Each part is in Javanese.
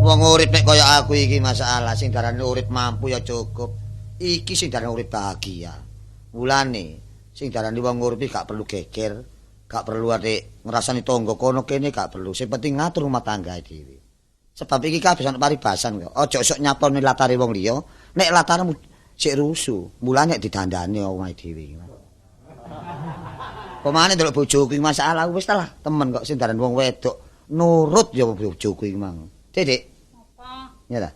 Wong urip nek kaya aku iki masalah sing darane urip mampu ya cukup. Iki sing darane urip bahagia. Mulane sing darane wong urip iki gak perlu geger, gak perlu atik ngrasani tangga kono kene gak perlu. Sing penting ngatur rumah tangga dhewe. Sebab iki kabeh ana paribasan kok. Aja sok nyapone latare wong liya, nek latarmu sik rusuh, mulane nek didandani omahe dhewe. Pemane ndelok bojoku iki masalah wis ta lah, temen kok sing darane wong wedok nurut ya bojoku iki mang. Dik. Apa? Ya ta?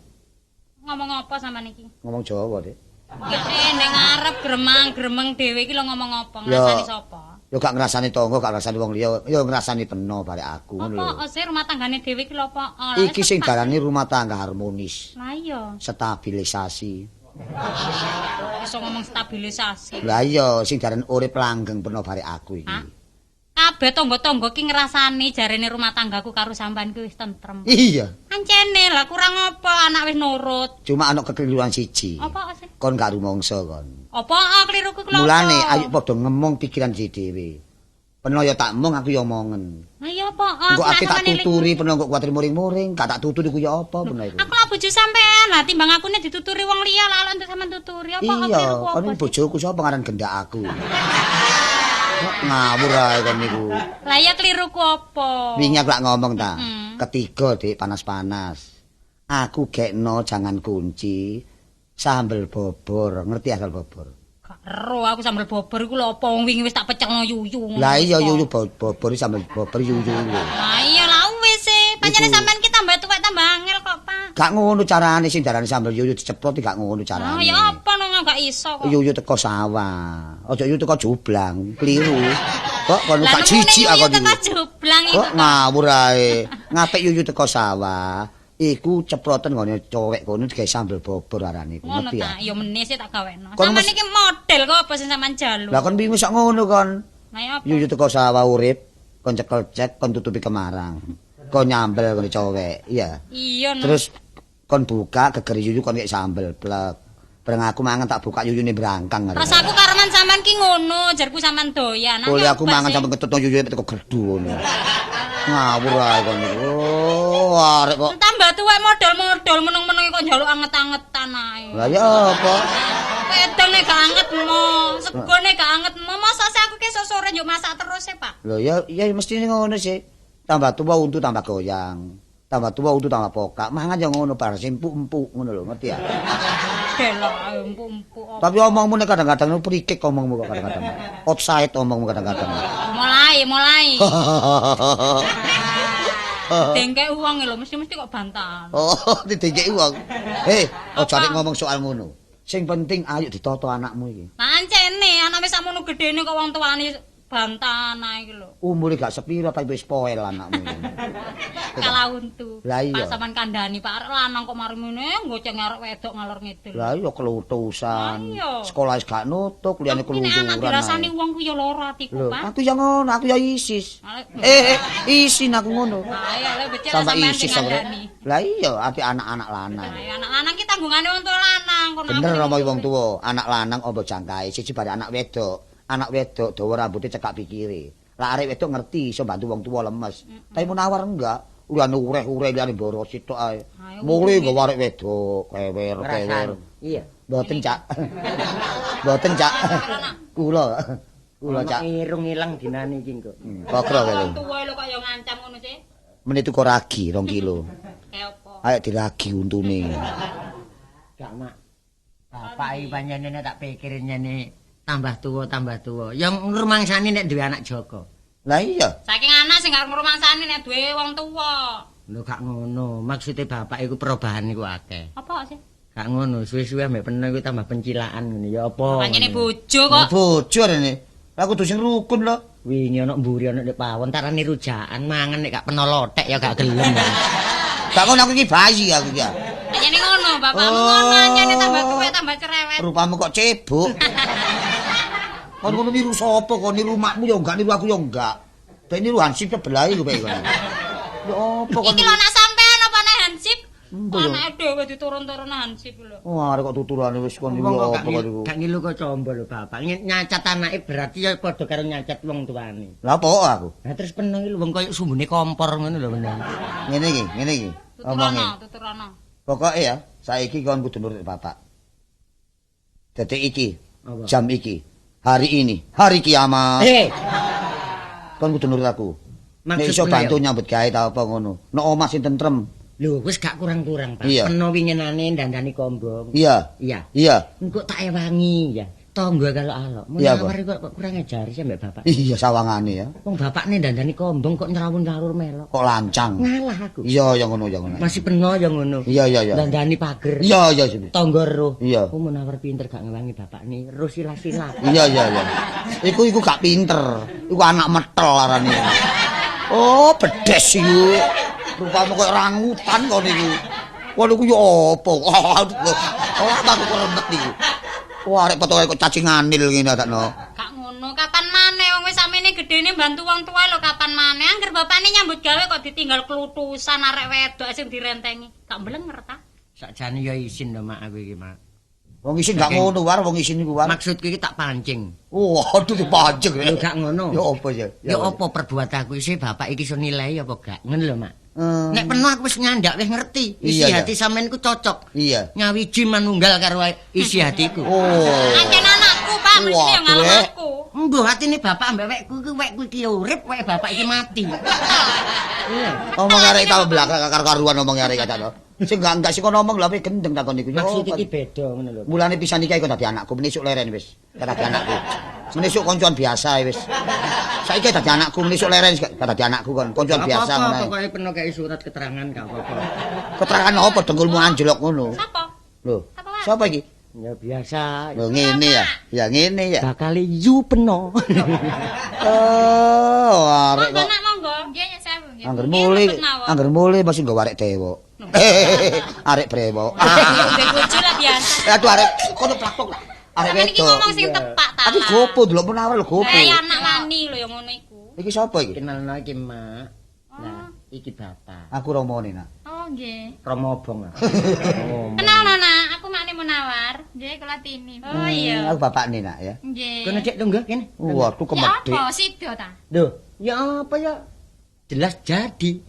Ngomong apa sampean iki? Ngomong Jawa, Dik. Nek ngarep gremang-gremeng dhewe iki lho ngomong apa? Ngrasani sapa? Ya gak ngrasani tangga, gak ngrasani wong liya, ya ngrasani peno barek aku ngono lho. Apa sih rumah tanggane dhewe iki lho apa? Iki sing darane rumah tangga harmonis. Lah iya. Stabilisasi. Iso ngomong stabilisasi. Lah iya, sing darane urip langgeng peno barek aku iki. Kabeh tangga-tangga ki ngrasani jarene rumah tanggaku karo sampean ki wis tentrem. Iya. Ancene lah kurang apa anak wis nurut. Cuma ana kekeliruan siji. Apa sih? Kon gak rumangsa kon. Apa kliruku lho? Mulane ayo padha ngemong pikiran dhewe. Peno ya tak mong aku ya omongen. Lah iya apa? Engko aku tak tuturi peno kok kuwatir muring-muring, gak tak tuturi ku ya apa peno iku. Aku lah bojo sampean, lah timbang akune dituturi wong liya lah entuk sampean tuturi. Apa kliruku apa? Iya, kon bojoku sapa ngaran gendak aku. Ngawur ae kon niku. Lah iya kliruku apa? Wingi aku lak ngomong ta. Ketiga, Dik, panas-panas. Aku gekno jangan kunci sambel bobor, ngerti asal bobor? Gak ero aku sambel bobor iku lho apa wong wingi wis tak pecelno yuyu. Lah iya yuyu bobor sambel bobor yuyu. Lah iya lah wis e. Pancene sampean ki tambah tuwek tambah angel kok, Pak. Gak ngono carane sing darane sambel yuyu diceprot gak ngono carane. Oh ya apa nang gak iso kok. Yuyu teko sawah. Aja yuyu teko jublang, kliru. Kok kono gak jijik aku niku. Teko jublang iku. Kok ngawur ae. Ngapik yuyu teko sawah. Iku ceproten nggone cowek kono digawe sambel bobor arane iku ngerti ya. Ya meneh sih tak gawekno. Sampeyan iki model kok apa sing sampean jaluk. Lah kon wingi sak ngono kon. Lah ya apa? Yuyu teko sawah urip, kon cekel cek, kon tutupi kemarang. Kon nyambel kon cowek, iya. Iya. Terus kon buka geger yuyu kon kek sambel plek. Bareng aku mangan tak buka yuyune brangkang. Rasaku kareman sampean ki ngono, jarku sampean doyan. Oleh aku mangan sampe ketutno yuyune teko gerdu ngono. Ngawur ae kon niku. Oh, arek kok. Tambah tuwek modal-modal meneng-meneng kok njaluk anget-angetan ae. Lah ya apa? Wedone gak anget mo, segone gak anget mo. Masa sih aku ki sore njuk masak terus e, Pak? Lho ya ya mestine ngono sih. Tambah tuwa untu tambah goyang. Tambah tuwa untu tambah pokak. Mangan ya ngono bar empuk-empuk ngono lho, ngerti ya? Delok empuk-empuk. Tapi omongmu nek kadang-kadang prikik omongmu kok kadang-kadang. Offside omongmu kadang-kadang. Mulai. Dengkek uang lho, mesti-mesti kok bantahan. Oh, didengkek uang. Hei, aja nek ngomong soal ngono. Sing penting ayo ditata anakmu iki. Lah ancene, anak wis sakmono gedene kok wong tuane bantahan ae iki lho. Umure gak sepiro tapi wis poel anakmu iki. Kalah untu. Pak sampean kandhani, Pak arek lanang kok mari ngene goceng arek wedok ngalor ngidul. Lah iya kelutusan. Sekolah wis gak nutuk, liyane keluyuran. Nek anak dirasani wong ku ya lara atiku, Pak. Aku ya ngono, aku ya isis. Isin aku ngono. Lah iya, lha becik sampean sing kandhani. Lah iya, ati anak-anak lanang. Lah anak lanang ki tanggungane wong tuwa lanang kono. Bener omong wong tuwa, anak lanang ombo jangkae, siji bare anak wedok. Anak wedok dawa rambute cekak pikire. Lah arek wedok ngerti iso bantu wong tuwa lemes. Tapi munawar enggak, liyane ureh-ureh liyane boros sitok ae. Mule nggawa arek wedok, kewer-kewer. Iya. Mboten, Cak. Mboten, Cak. Kula. Kula, Cak. Irung ilang dinane iki kok. Kokro kowe. Wong tuwa lho kok ya ngancam ngono sih. Menit tuku ragi 2 kilo. Kayak apa? Ayo diragi untune. Gak, Mak. Bapak iki panjenengane tak pikir nyene tambah tuwa. Yang ngrumangsani nek duwe anak Joko. Lah iya. Saking anak sing gak ngrumangsani nek duwe wong tuwa. Lho gak ngono, maksude bapak iku perubahan iku akeh. Apa sih? Gak ngono, suwe-suwe ambek peno iku tambah pencilaan ngene ya apa. Pancene bojo kok. Bojo rene. Lah kudu sing rukun lho. Wingi ana mburi ana nek pawon tarane rujakan mangan nek gak peno lotek ya gak gelem. Gak ngono aku iki bayi aku iki. Pancene ngono, bapakmu ngono ancene tambah tuwek tambah cerewet. Rupamu kok cebok. Kon ngono niru sapa kon niru makmu ya enggak niru aku ya enggak. Ben niru Hansip sebelah iku bae kon. Ya apa kon. Iki lho anak sampean apa anak Hansip? Anake dhewe diturun-turun Hansip lho. Wah, arek kok tuturane wis kon niru apa kon niku. Gak ngilu kok combo lho bapak. Nyacat anake berarti ya padha karo nyacat wong tuane. Lah apa aku? Lah terus peno iki lho wong koyo sumbune kompor ngono lho bener. Ngene iki, ngene iki. Tuturono, tuturono. Pokoke ya, saiki kon kudu nurut bapak. Detik iki, jam iki, hari ini, hari kiamat. Kon kudu nurut aku. Nek iso bantu nyambut gawe ta apa ngono. Nek omah sing tentrem. Lho, wis gak kurang-kurang, Pak. Peno winginane dandani kombong. Iya. Iya. Iya. Engko tak ewangi ya. Tangga kalau alok. Munawar kok kurang ajar sih mbek bapak. Iya, sawangane ya. Wong bapakne dandani kombong kok nyrawun-nyrawur melok. Kok lancang. Ngalah aku. Iya, ya ngono, ya ngono. Masih peno ya ngono. Iya, iya, iya. Dandani pager. Iya, iya, iya. Tangga roh. Iya. Ku Munawar pinter gak ngewangi bapakne, roh sila-sila. Iya, iya, iya. Iku gak pinter. Iku anak metel arane. Oh, bedes iku. Rupamu koyo rangutan kon iku. Wah, iku yo apa? Oh, aku remet iku. Wah, arek potoke kok cacing anil ngene adakno. Gak ngono, kapan maneh wong wis samene gedene bantu wong tuwa lho kapan maneh. Angger bapakne nyambut gawe kok ditinggal klutusan arek wedok sing direntengi. Gak mblenger ta? Sakjane ya isin lho Mak aku iki, Mak. Wong isin gak ngono war, wong isin iku war. Maksudku iki tak pancing. Waduh dipancing. Lho gak ngono. Ya apa ya? Ya apa perbuatanku isih bapak iki iso nilai apa gak? Ngono lho, Mak. Nek peno aku wis nyandak wis ngerti. Isi hati sampean ku cocok. Iya. Nyawiji manunggal karo isi hatiku. Oh. Ancen anakku, Pak, mesti yo ngalah aku. Mbuh atine bapak ambek wekku iku wekku iki urip, wek bapak iki mati. Iya. Omong arek ta belakang karo-karuan omong arek kacano. Sing gak sing kono ngomong lha gendeng takon iku. Maksud iki beda ngono lho. Mulane pisan iki kok dadi anakku, menisuk leren wis. Dadi anakku. Menisuk koncoan biasa wis. Saiki dadi anakku, menisuk leren dadi anakku kon, koncoan biasa ngono. Apa pokoke peno kei surat keterangan gak apa-apa. Keterangan apa dengkulmu anjlok ngono? Sapa? Lho, sapa iki? Ya biasa. Lho ngene ya. Ya ngene ya. Bakal yu peno. Oh, arek kok. Monggo, nggih nyuwun nggih. Angger mule mesti nggo arek dewok. Arek brewok. Ndek bojo lah biasa. Aduh arek kono plak-plak lah. Arek wedok. Iki ngomong sing tepak ta. Tapi gopo delok Munawar lho gopo. Lah anak wani lho ya ngono iku. Iki sapa iki? Kenalno iki, Mak. Nah, iki bapak. Aku romone, Nak. Oh, nggih. Romo obong. Kenalno, Nak. Aku makne Munawar. Nggih, kula Tini. Oh iya. Aku bapakne, Nak ya. Nggih. Kono cek tunggu kene. Waduh kemedhek. Ya apa sido ta? Lho, ya apa ya? Jelas jadi.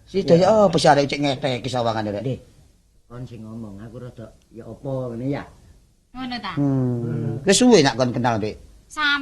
Sido ya apa sih arek cek ngeteki sawangane rek. Deh. Kon sing ngomong, aku rada ya apa ngene ya. Ngono ta? Wis suwe nak kon kenal mbek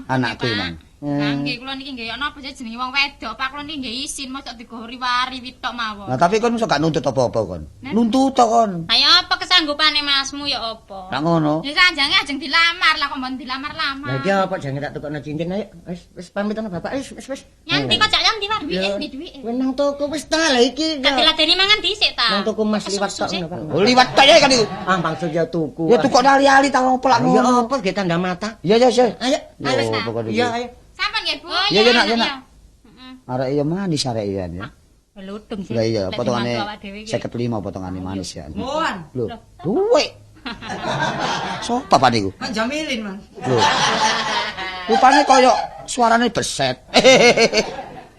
anakku, Nang. Lah nggih kula niki nggih ana apa jenenge wong wedok, Pak kula niki nggih isin mosok digori-wari witok mawon. Nah, tapi kon iso gak nuntut apa-apa kon. Nuntut to kon. Ha ya apa kesanggupane masmu ya apa? Lah ngono. Ya sanjange ajeng dilamar lah kok mbon dilamar-lamar. Lah iki apa jange tak tukokno cincin ayo. Wis wis pamit ana bapak wis wis wis. Nyanti kok jak nyanti Pak. Duwike duwike. Kowe nang toko wis ta lah iki. Tak diladeni mangan dhisik ta. Nang toko Mas liwat tok ngono Pak. Oh liwat tok ya kan iku. Ah maksud ya tuku. Ya tukokno ali-ali ta opo lak ngono. Ya apa ge tanda mata. Iya iya iya. Ayo. Iya ayo. Sampan nggih Bu. Iya iya nak, iya nak. Arek iya manis arek iya ya. Meludung sih. Lah iya potongane 55 potongane manis ya. Moan. Lho, duwe. Sopo Pak niku? Kan Jamilin, Mas. Lho. Rupane koyo suarane beset.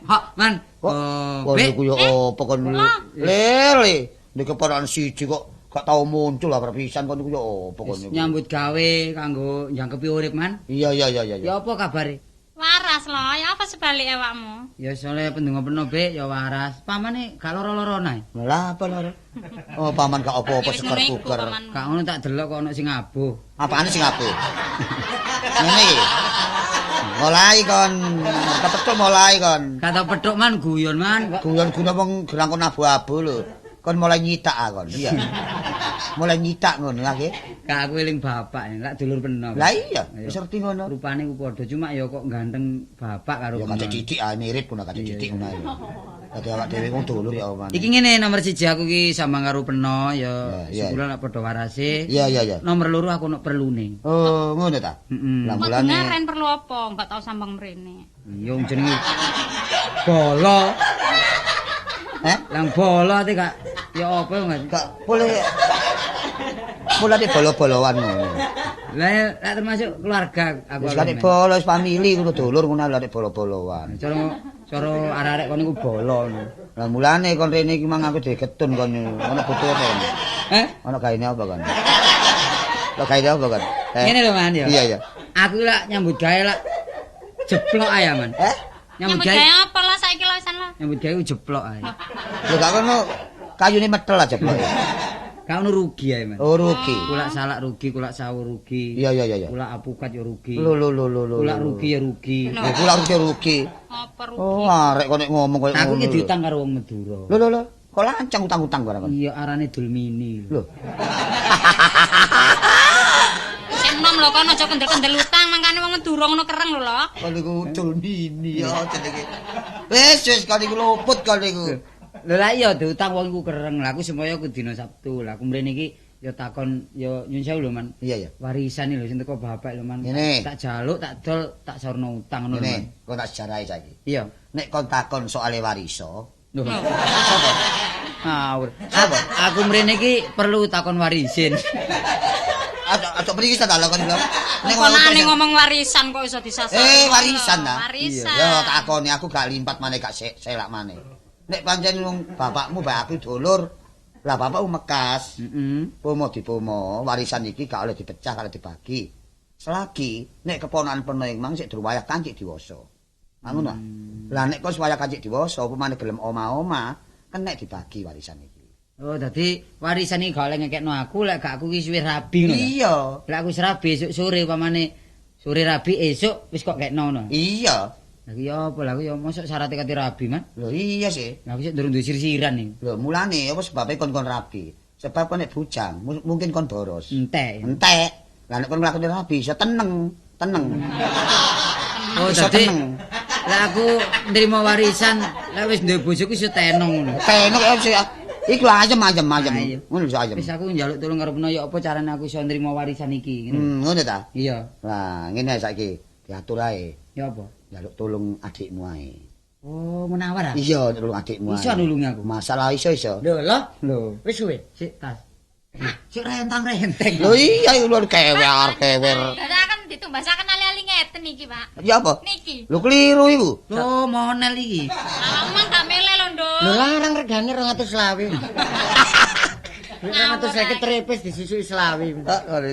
Hak, Man. Oh, niku yo apa kon lele. Nek keponakan siji kok gak tau muncul lah perpisan kon niku yo apa kon niku. Nyambut gawe kanggo njangkepi urip, Man. Iya iya iya iya. Ya apa kabare? Waras lho, ya apa sebalik awakmu? Ya sole pendonga peno Bek, ya waras. Pamane gak loro-loro nae. Lah apa loro? Oh, paman gak apa-apa seger buger. Gak ngono tak delok kok ono sing abuh. Apane sing abuh? Ngene iki. Mulai kon, kepethuk mulai kon. Gak tau pethuk Man, guyon Man. Guyon-guyon wong gerang kon abu-abu lho. Kon mulai nyitak kon. Iya. Mulai nyitak ngono lha. Gak aku eling bapak, lak dulur peno. Lah iya, wis ngerti ngono. Rupane ku padha cuma ya kok ganteng bapak karo. Ya kacek didik ae mirip ngono kacek didik ngono ae. Dadi awak dhewe wong dulur ya omane. Iki ngene nomor 1 aku ki sambang karo peno ya sebulan lak padha warase. Iya iya iya. Nomor 2 aku ono perlune. Oh, ngono ta? Heeh. Lah mulane kemarin perlu apa? Enggak tau sambang mrene. Iya wong jenenge bolo. Eh? Lang bolo ate gak ya apa enggak? Gak boleh. Mulane bolo-boloan ngono. Lah lak termasuk keluarga aku. Wis kan bolo wis famili ngono dulur ngono lha bolo-boloan. Cara arek-arek kon niku bolo ngono. Lah mulane kon rene iki mang aku diketun kon ono butuh apa kon? Eh? Ono gaene apa kon? Lah gaene apa kon? Ngene lho Man ya. Iya iya. Aku lak nyambut gawe lak jeplok ae Man. Eh? Nyambut gawe apa lah saiki lho wisan lah. Nyambut gawe jeplok ae. Lho gak kono Kayune metel aja jeblok. Gak ono rugi ae, Man. Oh, rugi. Kulak salak rugi, kulak sawo rugi. Iya iya iya. Kulak apukat ya rugi. Lho lho lho lho. Kulak rugi ya rugi. Lho kulak rugi rugi. Apa rugi? Oh, arek kok nek ngomong koyo ngono. Aku iki diutang karo wong Madura. Lho lho lho. Kok lancang utang-utang barang kon. Iya, arane Dulmini. Lho. Sing enom lho kon aja kendel-kendel utang, mangkane wong Madura ngono kereng lho lho. Kon iku Dulmini ya jenenge. Wis wis kon iku luput kon iku. Lho lah iya diutang wong iku kereng. Lah aku semoyo ku dina Sabtu. Lah aku mrene iki ya takon ya nyun sewu lho Man. Iya iya. Warisan lho sing teko bapak lho Man. Ngene. Tak jaluk, tak dol, tak sorno utang ngono lho Man. Ngene, kon tak sejarahi saiki. Iya. Nek kon takon soale wariso, lho. Sapa? Ngawur. Sapa? Aku mrene iki perlu takon warisin. Aja mriki ta lho kon lho. Nek konane ngomong warisan kok iso disasar. Eh, warisan ta? Warisan. Ya takoni aku gak limpat maneh gak selak maneh. Nek pancen wong bapakmu bae aku dulur, lah bapakmu mekas. Heeh. Pomo dipomo, warisan iki gak oleh dipecah, gak oleh dibagi. Selagi nek keponakan peno mang sik durung wayah kancik diwasa. Ngono ta? Lah nek kok wayah kancik diwasa, apa maneh gelem oma-oma, kenek dibagi warisan iki. Oh, dadi warisan iki gak oleh ngekekno aku lek gak aku iki wis rabi ngono. Iya. Lek aku wis rabi esuk sore pamane sore rabi esuk wis kok kekno ngono. Iya. Lah ya apa lah ya mosok syarate kate rabi, Man. Lho iya sih. Lah aku sik durung duwe sir-siran iki. Lho mulane apa sebabe kon-kon rabi? Sebab kon nek bujang mungkin kon boros. Entek. Entek. Lah nek kon nglakoni rabi iso teneng, teneng. Oh, dadi lek aku nrimo warisan, lek wis duwe bojoku iso tenong ngono. Tenong kok sih. Iku ayem-ayem ayem. Ngono iso ayem. Wis aku njaluk tulung karo Peno ya apa carane aku iso nrimo warisan iki ngono. Ngono ta? Iya. Lah ngene saiki diatur ae. Ya apa? Njaluk tulung adikmu ae. Oh, menawar ah? Iya, nulung adikmu ae. Iso nulungi aku. Masalah iso iso. Lho, lho. Lho, wis suwe. Sik tas. Sik rentang-renteng. Lho iya iku lho kewer-kewer. Lah kan ditumbasaken ali-ali ngeten iki, Pak. Ya apa? Niki. Lho keliru iku. Lho, monel iki. Aman gak mele lho, Nduk. Lho larang regane 220. 250 trepes disusuki selawe.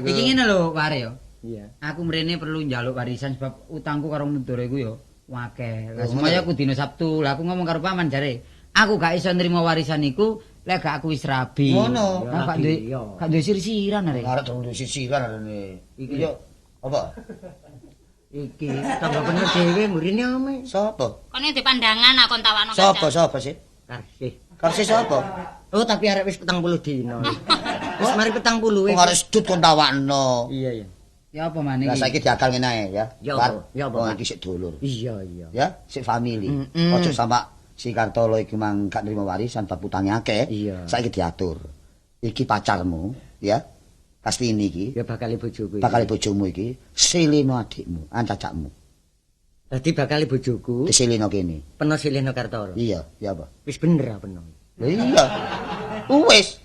Iki ngene lho, Ware yo. Iya. Aku mrene perlu njaluk warisan sebab utangku karo Madura iku yo akeh. Lah semoyo aku dina Sabtu. Lah aku ngomong karo paman jare, aku gak iso nrimo warisan iku lek gak aku wis rabi. Ngono. Gak duwe gak duwe sir-siran arek. Arek durung duwe sir-siran arene. Iki yo apa? Iki tangga bener dhewe mburine ame. Sapa? Kon iki pandangan aku tawakno. Sapa sapa sih? Karsih. Karsih sapa? Oh, tapi arek wis 40 dina. Wis mari 40 wis. Wong arek sedut kon tawakno. Iya iya. Ya apa maneh iki? Lah saiki diakal ngene ae ya. Ya apa? Ya apa? Wong iki sik dulur. Iya iya. Ya, sik family. Ojo sampak si Kartolo iki mang gak nrimo warisan bab utange akeh. Saiki diatur. Iki pacarmu, ya. Kastini iki. Ya bakal bojoku iki. Bakal bojomu iki silino adikmu, ancacakmu. Dadi bakal bojoku disilino kene. Peno silino Kartolo. Iya, ya apa? Wis bener apa peno? Lho iya. Wis.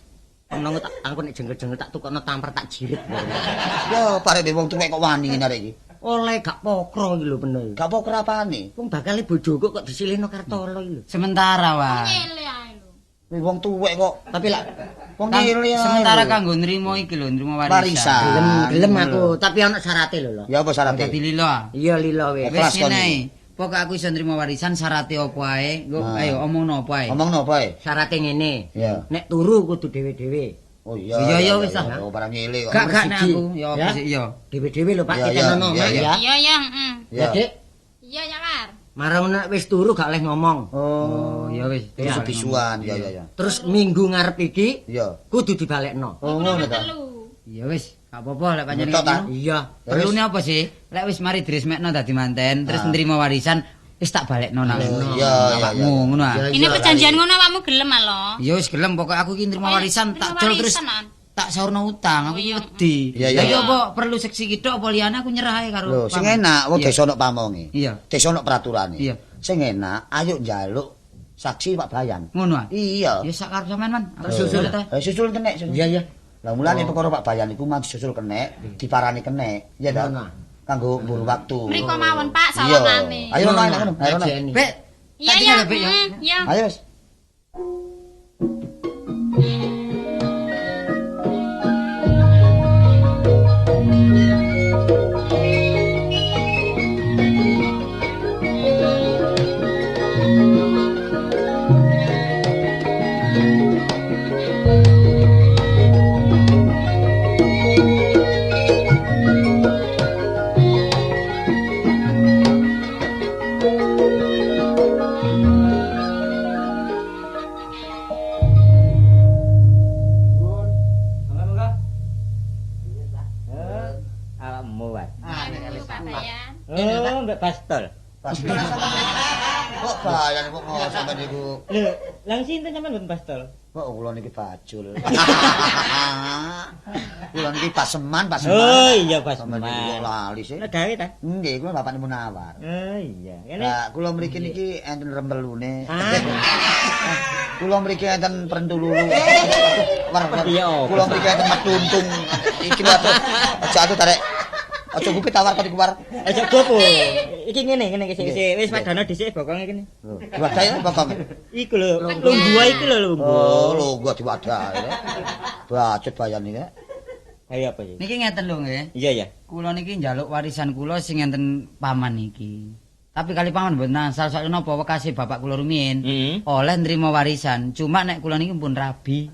Peno tak aku nek jengkel-jengkel tak tukokno tampar tak jirit. Ya parek wong tuwek kok wani ngene arek iki. Oleh gak pokro iki lho peno. Gak pokro apane? Wong bakal bojoku kok disilihno Kartolo iki lho. Sementara wae. Nyele ae lho. Wong tuwek kok tapi lak wong nyele ae. Sementara kanggo nrimo iki lho, nrimo warisan. Gelem aku, tapi ana syarate lho lho. Ya apa syarate? Dadi lilo. Iya lilo wis. Wis ngene. Pokoke aku iso nrimo warisan syarate apa ae. Engko ayo omongno apa ae. Omongno apa ae? Syarate ngene. Iya. Nek turu kudu dhewe-dhewe. Oh iya. Iya iya wis ah. Oh barang nyele kok. Gak gak nek aku ya apa sih iya. Dhewe-dhewe lho Pak ditenono ya. Iya iya, heeh. Ya Dik. Iya ya War. Marang nek wis turu gak oleh ngomong. Oh ya wis. Terus bisuan ya ya ya. Terus minggu ngarep iki iya kudu dibalekno. Oh ngono ta. Ya wis. Gak apa-apa lek panjenengan. Iya. Perlune apa sih? Lek wis mari diresmekno dadi manten, terus nrimo warisan, wis tak balekno nang awakmu ngono ah. Ini perjanjian ngono awakmu gelem ah lho. Ya wis gelem pokoke aku iki nrimo warisan tak dol terus tak saurno utang, aku iki wedi. Lah ya apa perlu seksi ki tok apa liyane aku nyerah ae karo. Lho sing enak wong desa ono pamonge. Iya. Desa ono peraturane. Iya. Sing enak ayo njaluk saksi Pak Bayan. Ngono ah. Iya. Ya sak karep sampean, Man. Aku susul ta. Susul kenek. Iya iya. Lah mulane perkara Pak Bayan iku mang disusul kenek, diparani kenek, ya ta. Kanggo mburu waktu. Mriko mawon Pak sawangane. Ayo rono ayo rono. Bek. Iya iya. Iya. Ayo wis. Oh, mbek Bastol. Bastol. Kok bayan kok ngono sampean niku. Lho, lang sinten sampean mboten Bastol? Kok kula niki bajul. Kula niki paseman, paseman. Oh iya paseman. Kok lali sih. Lah gawe ta? Nggih, kula bapakne Munawar. Oh iya. Lah kula mriki niki enten rembelune. Kula mriki enten prentululu. Kula mriki enten metuntung. Iki lho aja atuh tarik. Aja kupit tawar kok dikuwar. Aja gopo. Iki ngene ngene sik wis padano dhisik bokonge kene. Diwadahi bokonge. Iku lho, lungguh iki lho lungguh. Oh, lungguh diwadahi. Bacot bayan iki. Ayo apa iki? Niki ngeten lho nggih. Iya ya. Kula niki njaluk warisan kula sing enten paman niki. Tapi kali paman mboten asal soal napa wekase bapak kula rumiyin oleh nrimo warisan. Cuma nek kula niki pun rabi.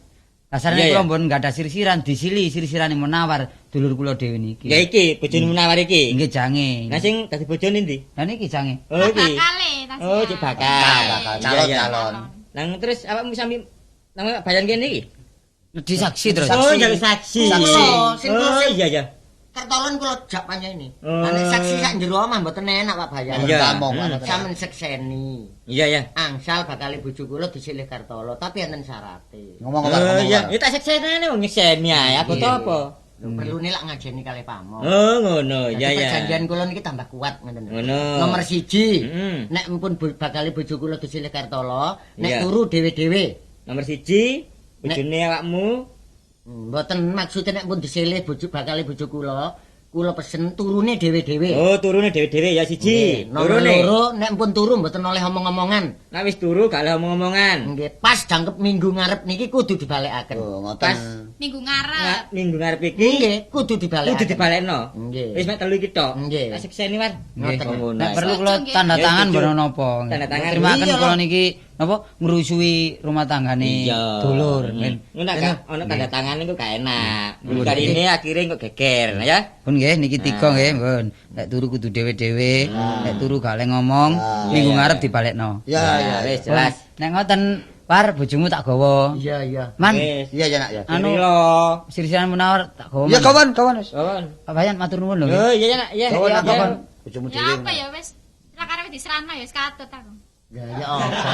Kasarane kula mboten gadah sirsiran, disili sirsirane Munawar dulur kula dhewe niki. Ya iki bojone Munawar iki. Nggih jange. Lah sing dadi bojone ndi? Lah niki jange. Oh iki. Bakale tas. Oh, cek bakal. Bakal calon-calon. Nang terus awakmu sami nang bayan kene iki? Di saksi terus. Oh, njaluk saksi. Saksi. Oh, iya ya. Kertolon kula jak panjenengan ini. Nek saksi sak jero omah mboten enak Pak Bayan. Sampeyan sekseni. Iya ya. Angsal bakal bojo kula disilih Kartolo, tapi enten syarate. Ngomong apa? Iya, ya tak seksenane wong nyekseni ae. Aku to apa? Perlune lak ngajeni kalih pamong. Oh, ngono. Iya ya. Perjanjian kula niki tambah kuat ngoten. Ngono. Nomor 1, nek mpun bakal bojo kula disilih Kartolo, nek turu dhewe-dhewe. Nomor 1, bojone awakmu. Mboten maksude nek pun disilih bojo bakale bojo kula, kula pesen turune dhewe-dhewe. Oh, turune dhewe-dhewe ya siji. Nomor loro nek pun turu mboten oleh omong-omongan. Nek wis turu gak oleh omong-omongan. Nggih, pas jangkep minggu ngarep niki kudu dibalekaken. Oh, ngoten. Pas minggu ngarep. Minggu ngarep iki nggih kudu dibalekaken. Kudu dibalekno. Nggih. Wis mek telu iki tok. Nggih. Tak sekseni war. Ngoten. Nek perlu kula tanda tangan mboten napa. Tanda tangan. Terimaken kula niki napa ngrusui rumah tanggane dulur. Ngono gak ono tanda tangan niku gak enak. Kali ini akhire kok geger ya. Pun nggih niki tiga nggih, Pun. Nek turu kudu dhewe-dhewe, nek turu gak oleh ngomong, minggu ngarep dibalekno. Ya ya wis jelas. Nek ngoten Par bojomu tak gawa. Iya iya. Man. Iya ya nak ya. Anu sirsiran Munawar tak gawa. Ya kawan kawan wis. Kawan. Pak Bayan matur nuwun lho. Oh iya ya nak ya. Kawan bojomu dhewe. Ya apa ya wis. Rakare wis diserahno ya wis katut aku. Ya ya apa?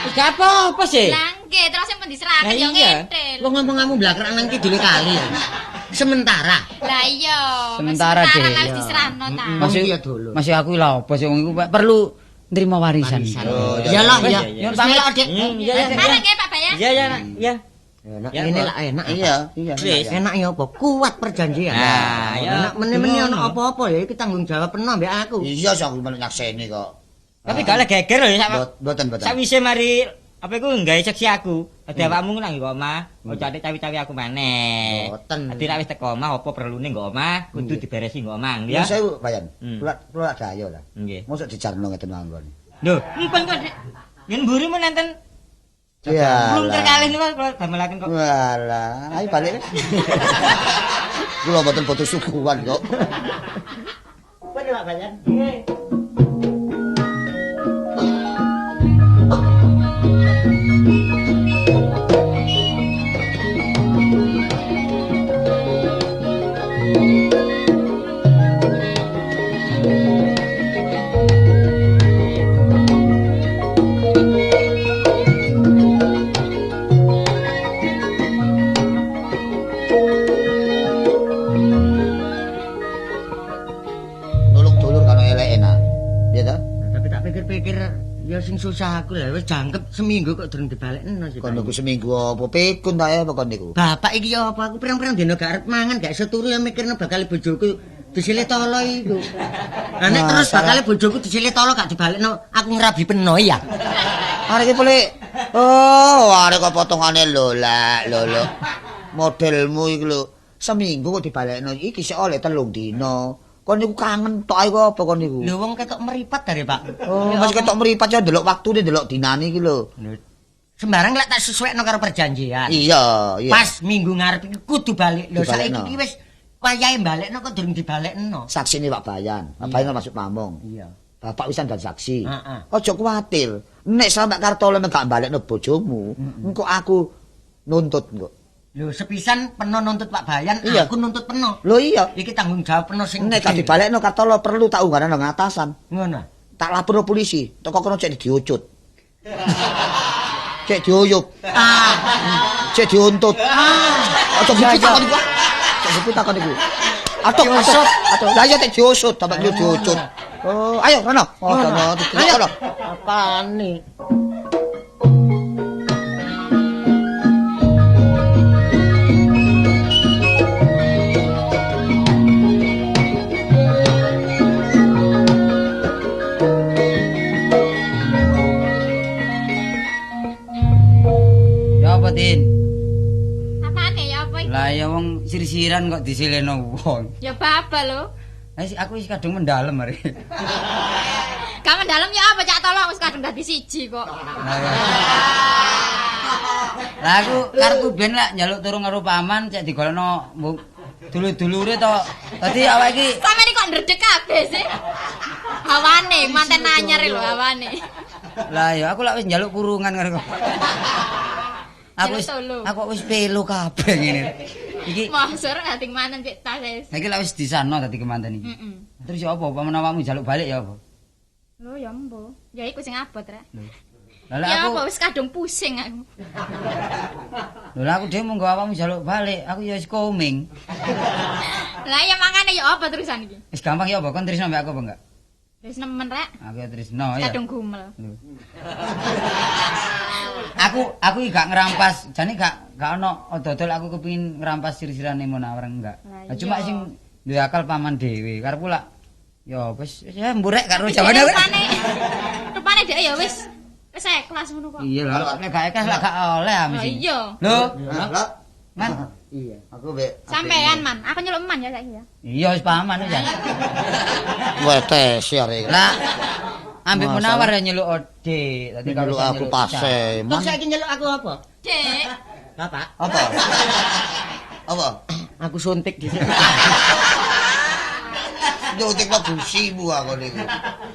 Wis gak apa-apa sih. Lah nggih, terus sing diserahke ya ngene. Wong ngomong-ngomong blakrak nang kidule kali ya. Sementara. Lah iya. Sementara deh. Lah wis diserahno ta. Masih iya dulu. Masih aku lha apa sih wong iku perlu nerima warisan. Iya lah ya. Nyuwun pamit Dik. Iya iya. Bareng nggih Pak Bayan. Iya ya nak. Iya. Enak ngene lah enak. Iya, iya. Enak ya apa? Kuat perjanjian. Nah, ya. Nek meni-meni ana apa-apa ya iki tanggung jawab penuh mbek aku. Iya, aku melok nyakseni kok. Tapi gak oleh geger lho ya. Mboten, mboten. Sawise mari apa iku nggawe seksi aku. Dadi awakmu nang nggo omah, ojo atik cawi-cawi aku maneh. Mboten. Dadi nek wis teko omah apa perlune nggo omah, kudu diberesi nggo omah, ya. Ya sewu, Bayan. Kula lak dayo lah. Nggih. Mosok dijarno ngeten manggon. Lho, empun kok yen mburi men enten. Iya. Belum terkalih niku kula damelaken kok. Walah, ayo balik. Kula mboten foto suguhan kok. Pun Pak Bayan. Nggih. Ya sing susah aku lah wis jangkep seminggu kok durung dibalekno sih. Kon niku seminggu apa pikun ta ya apa kon niku? Bapak iki ya apa aku pirang-pirang dina gak arep mangan gak iso turu ya mikirno bakal bojoku disilih tolo iku. Lah nek terus bakal bojoku disilih tolo gak dibalekno aku ngrabi peno ya. Arek iki pelik. Oh, arek kok potongane lho lak lho lho. Modelmu iki lho seminggu kok dibalekno iki sik oleh 3 dina. Kon niku kangen tok ae kok apa kon niku? Lho wong ketok meripat dari Pak. Oh, masih ketok meripat ya ndelok waktune ndelok dinane iki lho. Sembarang lek tak sesuaikno karo perjanjian. Iya, iya. Pas minggu ngarep iki kudu balik. Lho saiki iki wis wayahe balekno kok durung dibalekno. Saksine Pak Bayan. Pak Bayan masuk pamong. Iya. Bapak wisan dan saksi. Heeh. Aja kuwatir. Nek sampe Kartolo gak balekno bojomu, engko aku nuntut engko. Lho sepisan peno nuntut Pak Bayan, aku nuntut peno. Lho iya. Iki tanggung jawab peno sing nek gak dibalekno Kartolo perlu tak unggahno nang atasan. Ngono. Tak laporno polisi, teko kono cek diucut. Cek diuyup. Cek diuntut. Aja bukti takon iku. Cek bukti takon iku. Atok atok. Lah iya cek diusut, sampe diucut. Oh, ayo rono. Oh, rono. Ayo. Apane? Ya apa, Tin? Apane ya apa iki? Lah ya wong sir-siran kok disileno wong. Ya babal lho. Aku wis kadung mendalem mari. Gak mendalem ya apa Cak Tolong wis kadung dadi siji kok. Lah aku karepku ben lak njaluk turung karo paman cek digolekno dulur-dulure to. Dadi awake iki sampeyan kok ndredeg kabeh sih. Hawane manten anyar lho hawane. Lah ya aku lak wis njaluk kurungan karo. Aku wis pelo kabeh ngene. Iki mosor ati manten cek tas wis. Iki lak wis disano dadi kemanten iki. Heeh. Terus ya apa paman awakmu njaluk balik ya apa? Lho ya embo. Ya iku sing abot rek. Lah ya aku apa wis kadung pusing aku. Lho lah aku dhewe monggo awakmu njaluk balik, aku ya wis koming. Lah ya mangane ya apa terusan iki? Wis gampang ya apa kon tresno mbek aku apa enggak? Wis nemen rek. Aku ya tresno ya. Kadung gumel. Aku iki gak ngerampas, jane gak ono dodol aku kepengin ngerampas sir-sirane Munawar enggak. Lah cuma sing duwe akal paman dhewe. Karepku lak ya wis ya mburek karo jawane. Rupane dhek ya wis wis ikhlas ngono kok. Iya lho, nek gak ikhlas lak gak oleh ah mesti. Iya. Lho, Man. Iya, aku mbek sampean Man, aku nyeluk Man ya saiki ya. Iya wis paman wis ya. Wetes ya rek. Lah ambek Munawar ya nyeluk Ode, dadi nyeluk aku pase. Terus saiki nyeluk aku apa? Dek. Bapak. Apa? Apa? Aku suntik dhisik. Nyuntik kok busimu aku niku.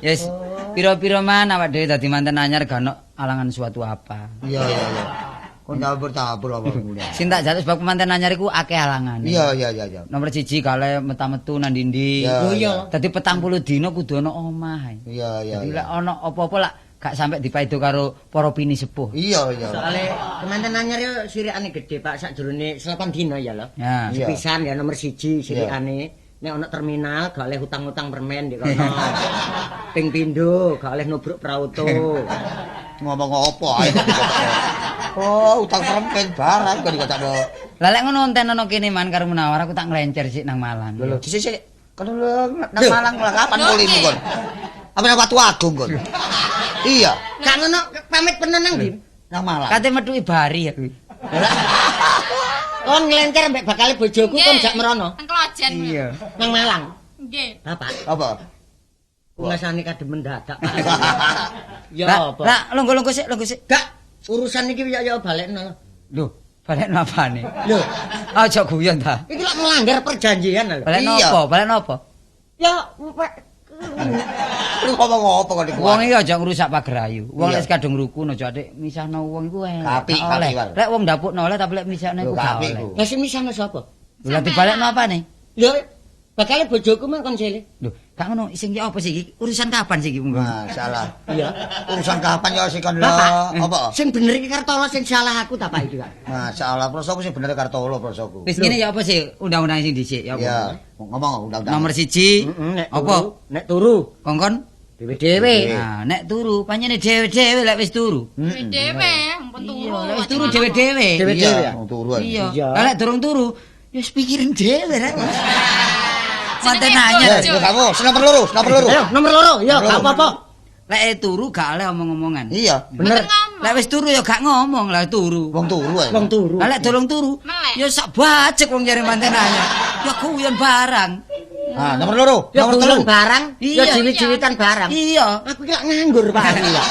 Yes. Pira-pira man awak dhewe dadi manten anyar gak ono alangan suatu apa. Iya iya iya. Kon tabur-tabur apa ngene. Sing tak jaluk sebab manten anyar iku akeh alangane. Iya iya iya iya. Nomor 1 kale meta-metu nang ndi-ndi. Iya. Dadi 40 dina kudu ana omah. Iya iya. Dadi lek ana apa-apa lak gak sampe dipaido karo para pini sepuh. Iya iya. Soale kemanten anyar yo sirikane gedhe Pak sakjroning 8 dina ya lho. Sepisan ya nomor 1 sirikane. Nek ana terminal gak oleh utang-utang permen ndek kono. Ping pindho gak oleh nubruk prauto. Ngomong apa ae kok dikotakno. Oh, utang permen barang kok dikotakno. Lah lek ngono enten ana kene man karo Munawar aku tak nglencer sik nang Malang. Lho, dhisik sik. Kon nang Malang lah kapan kulimu kon? Apa nang Watu Agung kon? Iya. Gak ngono pamit peno nang ndi? Nang Malang. Kate metuki bari aku. Kon nglencer mbek bakale bojoku kon jak merono. Nang Klojen. Iya. Nang Malang. Nggih. Bapak. Apa? Ulasane kademen dadak. Ya apa? Lah longgo-longgo sik, longgo sik. Gak urusan iki ya ya balekno. Lho, balekno apane? Lho, aja guyon ta. Iki lak melanggar perjanjian lho. Balekno apa? Balekno apa? Ya lu ngomong apa kok niku? Wong iki aja ngrusak pager ayu. Wong lek kadung rukun aja atik misahno wong iku elek. Lek wong ndapukno oleh tapi lek misahno iku gak oleh. Lah sing misahno sapa? Lah dibalekno apane? Lho, bakale bojoku mah kon sele. Lho, gak ngono sing ya apa sih iki? Urusan kapan sih iki? Masalah. Iya. Urusan kapan ya sing kon lho? Apa? Sing bener iki Kartolo sing salah aku ta Pak iki, Pak. Masalah prosoku sing bener Kartolo prosoku. Wis ngene ya apa sih undang-undang sing dhisik ya apa? Iya, ngomong undang-undang. Nomor 1. Apa? Nek turu. Kongkon dhewe-dhewe. Nah, nek turu panjene dhewe-dhewe lek wis turu. Dhewe-dhewe, ampun turu. Lek wis turu dhewe-dhewe. Dhewe-dhewe ya. Turu. Iya. Lah lek durung turu ya wis pikirin dhewe rek. Manten anyar. Ya kamu, nomor loro, nomor loro. Ayo, nomor loro. Ya, gak apa-apa. Lek turu gak oleh omong-omongan. Iya, bener. Lek wis turu ya gak ngomong lah turu. Wong turu ae. Wong turu. Lah lek durung turu, ya sak bajek wong jare manten anyar. Ya guyon barang. Ah, nomor loro, nomor telu barang, ya jiwit-jiwitan barang. Iya. Aku ki nganggur Pak. Iya.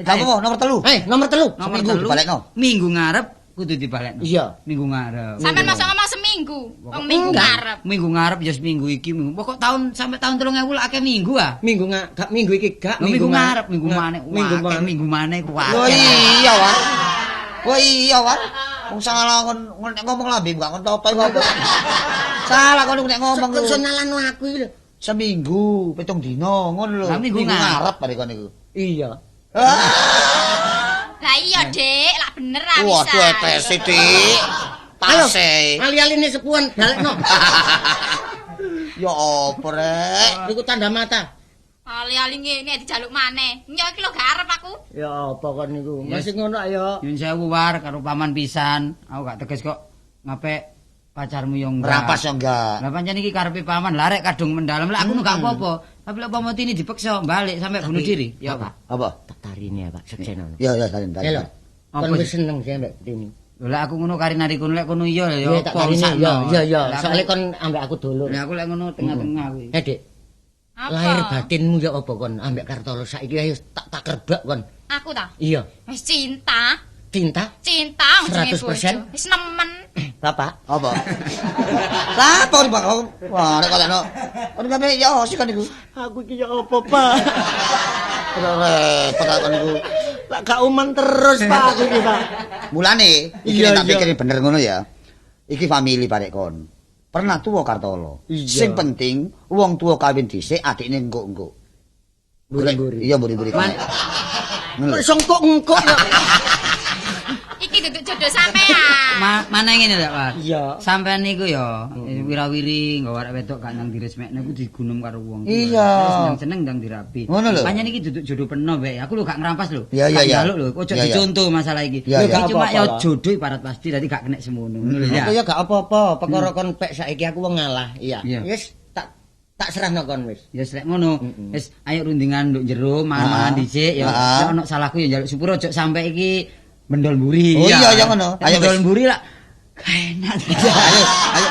Gak apa-apa, nomor telu. Nomor telu. Seminggu dibalekno. Minggu ngarep kudu dibalekno. Iya. Minggu ngarep. Sampeyan masa ngomong seminggu, wong minggu ngarep. Minggu ngarep ya seminggu iki, minggu. Pokok tahun sampai tahun 2000 lak akeh minggu ah. Minggu gak minggu iki gak minggu ngarep, minggu maneh. Minggu maneh, minggu maneh ku akeh. Oh iya, War. Oh iya, War. Wong salah kon nek ngomong lambe gak kon toto iku apa? Salah kon nek ngomong lho. Kok nyalano aku iki lho. Seminggu, 7 dina ngono lho. Minggu ngarep bare kon iku. Iya. Lah iya, Dik, lak bener ah bisa. Waduh etese, Dik. Tase. Ali-aline sepuan balekno. Ya apa rek? Iku tanda mata. Ali-ali ngene dijaluk maneh. Nyo iki lho gak arep aku. Ya apa kon niku? Masih ngono ayo. Nyun sewu war karo paman pisan. Aku gak tegas kok ngapik pacarmu yo enggak. Rampas yo enggak. Lah pancen iki karepe paman. Lah rek kadung mendalam. Lah aku gak apa-apa. Tapi lek umpama Tini dipaksa balik sampai bunuh diri. Ya apa? Apa? Tak tarine ya, Pak. Seksenono. Ya ya tarin tarin. Kon wis seneng sih mbek Tini. Lho lek aku ngono karinari kono lek kono iya ya apa sakno. Iya iya, soalnya kon ambek aku dulur. Lah aku lek ngono tengah-tengah kuwi. Eh, Dik. Lahir batinmu ya apa kon ambek Kartolo saiki ayo tak kerbak kon. Aku ta? Iya. Wis cinta. Cinta? Cinta 100%. Wis nemen. Bapak, apa? Lah apa Pak? Wah, nek kok kon kabeh ya sih kon iku. Aku iki ya apa, Pak? Repot aku niku. Lah gak uman terus, Pak, aku iki, Pak. Mulane iki tak pikir bener ngono ya. Iki famili barek kon. Pernah tuwa Kartolo. Sing penting wong tuwa kawin dhisik, adikne engko-engko. Mburi-mburi. Iya mburi-mburi. Kok iso engko-engko ya. Iki duduk jodoh sampean. Mana ngene lho, Pak. Iya. Sampean niku ya wirawiri nggawa arek wedok gak nang diresmekne iku digunung karo wong. Iya. Seneng ndang dirabi. Ngono lho. Pancen iki duduk jodoh peno bae. Aku lho gak ngrampas lho. Iya iya iya. Njaluk lho, ojo dicontoh masalah iki. Iki cuma ya jodoh ibarat pasti dadi gak kenek semono. Ngono lho ya. Aku ya gak apa-apa, perkara kon pek saiki aku wong ngalah. Iya. Wis tak serahno kon wis. Ya wis lek ngono. Wis ayo rundingan nduk jero, mangan-mangan dhisik ya. Nek ono salahku ya njaluk sepuro ojo sampe iki mendol mburi. Oh iya iya ngono. Ayo mendol mburi lak enak. Ayo ayo.